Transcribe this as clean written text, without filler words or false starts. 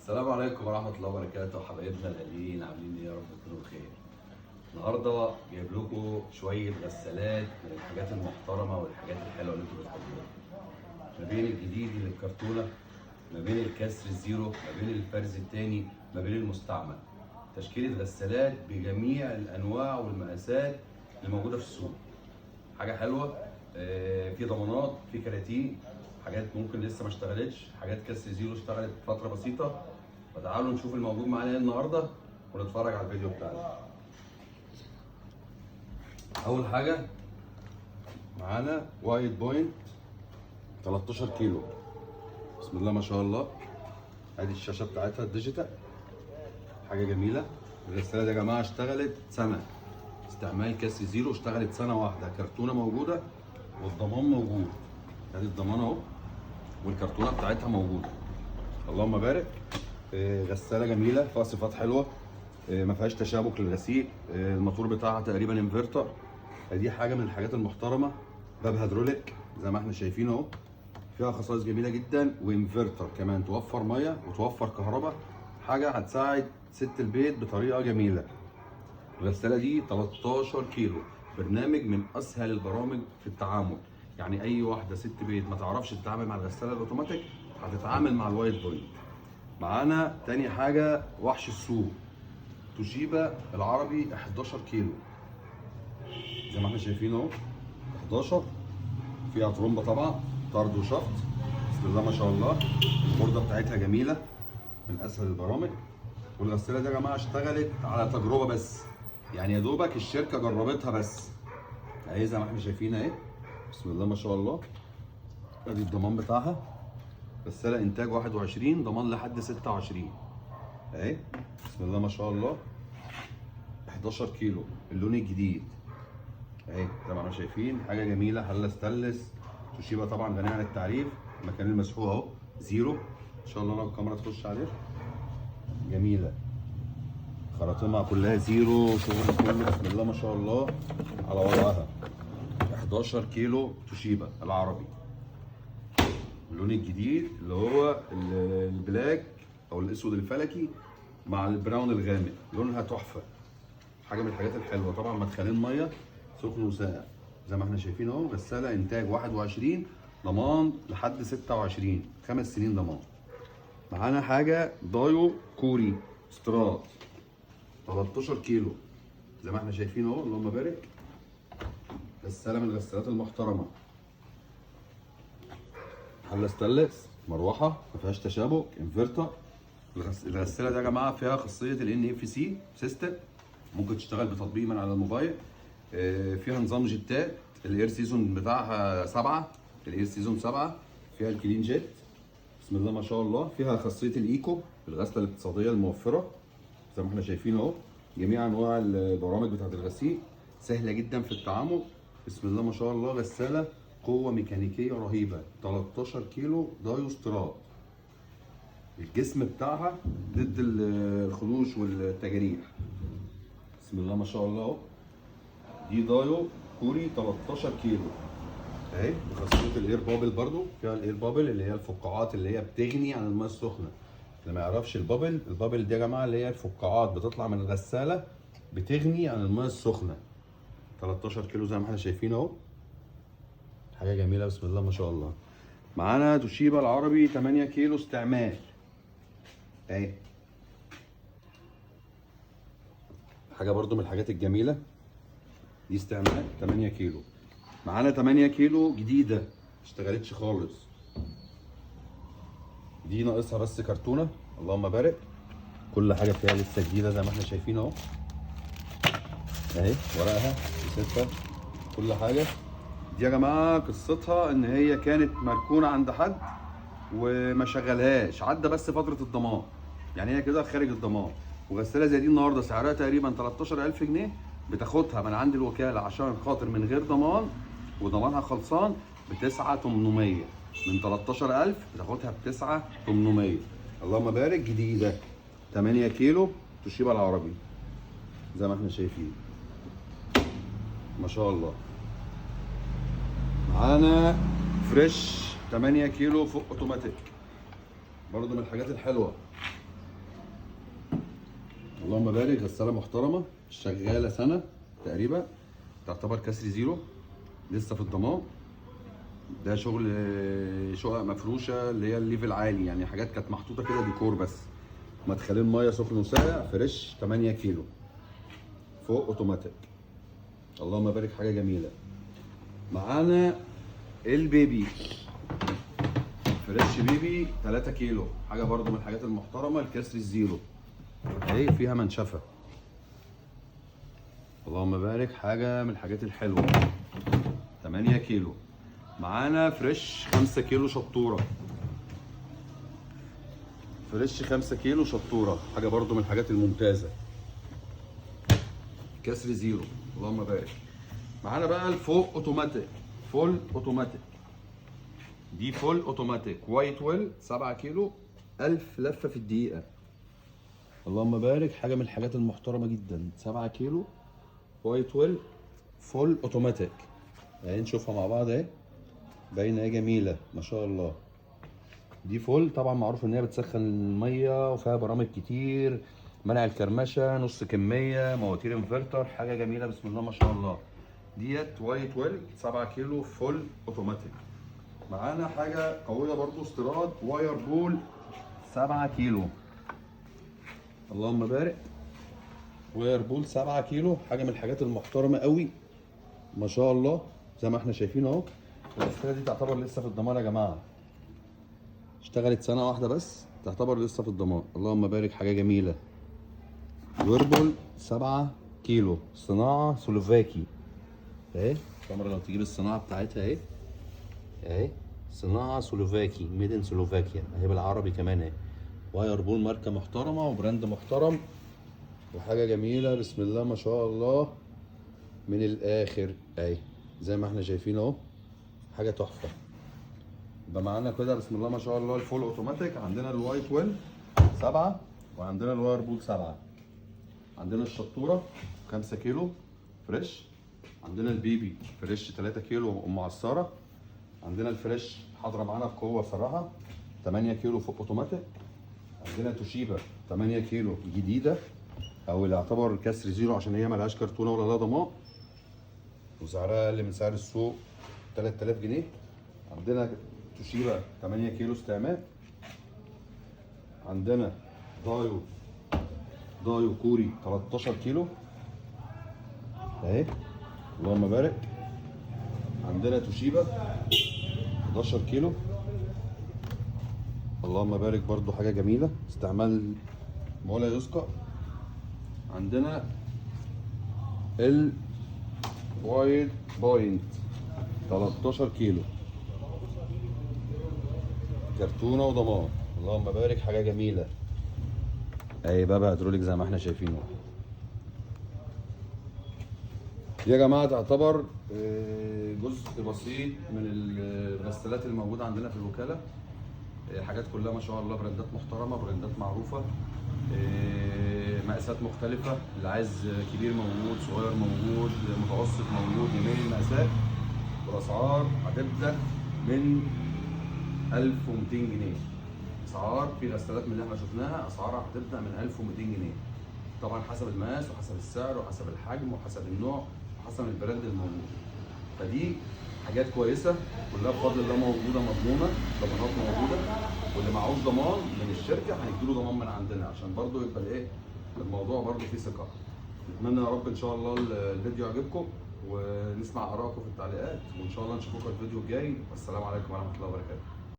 السلام عليكم ورحمة الله وبركاته حبايبنا الغاليين، عاملين ايه؟ يا رب تكونوا بخير. النهارده جايب لكم شوية غسالات من الحاجات المحترمة والحاجات الحلوة اللي انتوا بتحبوها. ما بين الجديد اللي الكرتونة، ما بين الكسر الزيرو، ما بين الفرز التاني، ما بين المستعمل. تشكيلة غسالات بجميع الأنواع والمقاسات اللي موجودة في السوق. حاجة حلوة، في ضمانات، في كراتين، حاجات ممكن لسه ما اشتغلتش، حاجات كسر زيرو اشتغلت فترة بسيطة. فتعالوا نشوف الموجود معانا ايه النهارده ونتفرج على الفيديو بتاعنا. اول حاجة معانا White Point 13 كيلو، بسم الله ما شاء الله. ادي الشاشة بتاعتها ال digital، حاجة جميلة. الغسالة دي يا جماعة اشتغلت سنة استعمال كسر زيرو، اشتغلت سنة واحدة، كرتونة موجودة والضمان موجود. ادي الضمان اهو والكرتونه بتاعتها موجودة، اللهم بارك. غسالة جميلة فيها صفات حلوة، ما فيهاش تشابك للغسيل، الموتور بتاعها تقريبا انفرتر. فدي حاجة من الحاجات المحترمة. باب هيدروليك زي ما احنا شايفين اهو، فيها خصائص جميلة جدا، وانفرتر كمان توفر مية وتوفر كهرباء، حاجة هتساعد ست البيت بطريقة جميلة. الغسالة دي 13 كيلو، برنامج من اسهل البرامج في التعامل. يعني اي واحدة ست بيت ما تعرفش تتعامل مع الغسالة الاوتوماتيك هتتعامل مع ال White Point. معانا تاني حاجة وحش السوق، توشيبا العربي 11 كيلو زي ما احنا شايفين اهو، 11، فيها ترومبه طبعا، طرد وشفط، بسم الله ما شاء الله. البورده بتاعتها جميلة، من اسهل البرامج. والغساله دي يا جماعة اشتغلت على تجربه بس، يعني يا دوبك الشركة جربتها بس، اهي زي ما احنا شايفين اهي، بسم الله ما شاء الله. ادي الضمان بتاعها، غسالة انتاج 21، ضمان لحد 26 اهي، بسم الله ما شاء الله. 11 كيلو، اللون الجديد اهي زي ما احنا شايفين، حاجة جميلة، حله ستانلس، توشيبا طبعا غنية عن التعريف. المكان المسحوق اهو زيرو، ان شاء الله لو الكاميرا تخش عليه جميلة، خراطيمها كلها زيرو، شغل كله بسم الله ما شاء الله على وضعها. 11 كيلو توشيبا العربي، اللون الجديد اللي هو ال black او الاسود الفلكي مع ال brown الغامق، لونها تحفة، حاجة من الحاجات الحلوة. طبعا مدخلين مية سخن وساقع زي ما احنا شايفين اهو. غسالة انتاج 21، ضمان لحد 26، 5 سنين ضمان. معانا حاجة دايو كوري استرات 13 كيلو زي ما احنا شايفين اهو، اللهم بارك. غسالة من الغسالات المحترمة، حله ستانلس، مروحة ما فيهاش تشابك، انفرتر. الغسالة دي يا جماعة فيها خاصية ال NFC system، ممكن تشتغل بتطبيق من على الموبايل. فيها نظام جيتات، ال air season بتاعها 7، ال air season 7، فيها ال clean jet، بسم الله ما شاء الله. فيها خاصية ال eco، الغسله الاقتصادية الموفره زي ما احنا شايفين اهو. جميع انواع البرامج بتاعت الغسيل سهلة جدا في التعامل، بسم الله ما شاء الله. غسالة قوة ميكانيكية رهيبة، 13 كيلو دايو استيراد، الجسم بتاعها ضد الخدوش والتجاريح، بسم الله ما شاء الله اهو. دي دايو كوري 13 كيلو اهي، بخاصيه ال air bubble، برضو فيها ال air bubble اللي هي الفقاعات اللي هي بتغني عن المية السخنة. اللي ما يعرفش ال bubble، ال bubble دي يا جماعة اللي هي الفقاعات بتطلع من الغسالة بتغني عن المية السخنة. 13 كيلو زي ما احنا شايفين اهو، حاجة جميلة بسم الله ما شاء الله. معانا توشيبا العربي 8 كيلو استعمال اهي، حاجة برضو من الحاجات الجميلة دي، استعمال 8 كيلو. معانا 8 كيلو جديدة ما اشتغلتش خالص، دي ناقصها بس كرتونة، اللهم بارك. كل حاجة فيها لسه جديدة زي ما احنا شايفين اهو، اهي ورقها وستها كل حاجة. دي يا جماعة قصتها ان هي كانت مركونة عند حد وما شغلهاش، عدى بس فترة الضمان، يعني هي كده خارج الضمان. وغساله زي دي النهارده سعرها تقريبا 13000 جنيه، بتاخدها من عند الوكالة عشان خاطر من غير ضمان وضمانها خلصان ب 9800، من 13000 بتاخدها ب 9800، اللهم بارك. جديدة 8 كيلو توشيبا العربي زي ما احنا شايفين ما شاء الله. معانا فريش 8 كيلو فوق اوتوماتيك، برضو من الحاجات الحلوة. اللهم بارك، غسالة محترمه شغالة سنة تقريبا، تعتبر كسر zero، لسه في الضمان. ده شغل شقق مفروشه اللي هي ال level عالي، يعني حاجات كانت محطوطة كده ديكور بس. مدخلين مية سخن وساقع، fresh 8 كيلو، فوق اوتوماتيك. اللهم بارك، حاجة جميلة. معانا البيبي fresh بيبي 3 كيلو، حاجة برضو من الحاجات المحترمة، الكسر ال zero اهي، فيها منشفة. اللهم بارك، حاجة من الحاجات الحلوة. 8 كيلو. معانا fresh 5 كيلو شطوره، fresh 5 كيلو شطوره، حاجة برضو من الحاجات الممتازة، كسر zero. اللهم بارك. معانا بقى الفوق اوتوماتيك، full automatic، دي full automatic وايت ويل 7 كيلو، 1000 لفه في الدقيقة. اللهم بارك، حاجة من الحاجات المحترمة جدا. 7 كيلو وايت ويل full automatic، اهي نشوفها مع بعض اهي، باينة اهي، جميلة ما شاء الله. دي full طبعا معروف ان هي بتسخن المية وفيها برامج كتير، منع الكرمشه، نص كمية، مواتير انفرتر، حاجة جميلة بسم الله ما شاء الله. ديت وايت ويل 7 كيلو full automatic. معانا حاجة قوية برضو استيراد، وايربول 7 كيلو. اللهم بارك، وايربول 7 كيلو، حاجة من الحاجات المحترمة قوي ما شاء الله، زي ما احنا شايفين اهو. الغسالة دي تعتبر لسه في الضمان يا جماعة، اشتغلت سنة واحدة بس، تعتبر لسه في الضمان. اللهم بارك، حاجة جميلة. ويربول 7 كيلو، صناعة سلوفاكي اهي، الكاميرا لو تجيب الصناعة بتاعتها اهي، اهي صناعة سلوفاكي، made in سلوفاكيا اهي بالعربي كمان اهي. وايربول ماركة محترمه و brand محترم وحاجه جميلة بسم الله ما شاء الله من الاخر اهي، زي ما احنا شايفين اهو، حاجة تحفة. يبقى معانا كده بسم الله ما شاء الله ال full automatic، عندنا الوايت ويل 7، وعندنا الوايربول 7، عندنا الشطوره 5 كيلو fresh، عندنا البيبي fresh 3 كيلو ام عصارة، عندنا ال fresh حاضره معانا بقوة صراحة 8 كيلو فوق اوتوماتيك، عندنا توشيبا 8 كيلو جديدة او اللي يعتبر كسر zero عشان هي ملهاش كرتونة ولا لها ضمان، وسعرها اقل من سعر السوق 3000 جنيه. عندنا توشيبا 8 كيلو استعمال، عندنا دايو كوري 13 كيلو اهي اللهم بارك، عندنا توشيبا 11 كيلو اللهم بارك برضو حاجة جميلة استعمال ولا يسقى. عندنا ال وايت بوينت 13 كيلو كرتونة وضمان اللهم بارك حاجة جميلة اهي بابا هيدروليك زي ما احنا شايفينه. دي يا جماعة تعتبر جزء بسيط من الغسالات اللي موجودة عندنا في الوكالة. حاجات كلها ما شاء الله براندات محترمه، براندات معروفة، مقاسات مختلفة، اللي عايز كبير موجود، صغير موجود، متوسط موجود، جميع المقاسات. والاسعار هتبدا من 1200 جنيه. اسعار في غسالات من اللي احنا شفناها اسعارها هتبدا من 1200 جنيه، طبعا حسب المقاس وحسب السعر وحسب الحجم وحسب النوع وحسب ال brand الموجود. فدي حاجات كويسة كلها بفضل الله موجودة، مضمونه، ضمانات موجودة، واللي معهوش ضمان من الشركة هنديله ضمان من عندنا عشان برضو يبقى الايه الموضوع برضو فيه ثقة. نتمنى يا رب ان شاء الله الفيديو يعجبكم ونسمع ارائكم في التعليقات، وان شاء الله نشوفكم الفيديو الجاي. والسلام عليكم ورحمة الله وبركاته.